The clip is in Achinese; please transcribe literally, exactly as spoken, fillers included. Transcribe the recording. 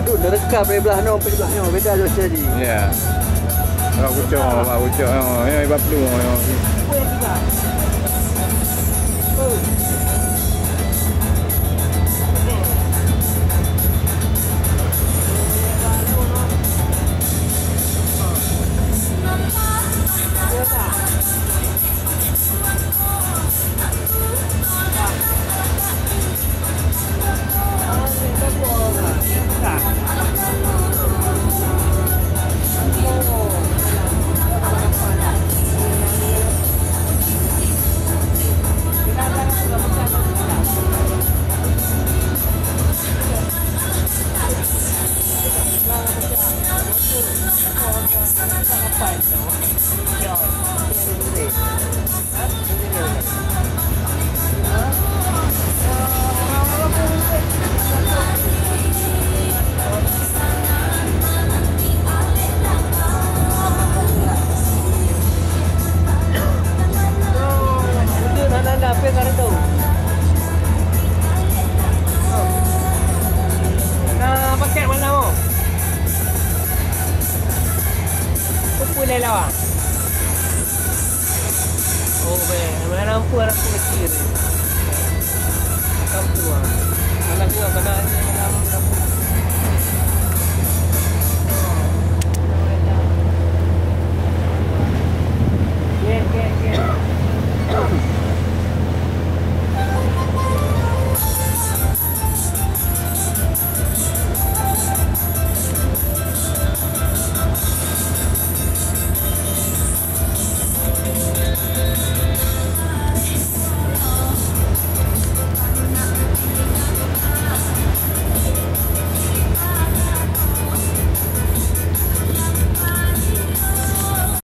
Neureuka blah nyoe, blah nyoe, beda jih jadi. Ya. Bak pucok, bak pucok nyoe, nyoe bak plueng nyoe. Nah, pakai malam oh. Apa lelawang? Oh, beh, mana nampu anak kecil. Kampung ah. Anak tengok kena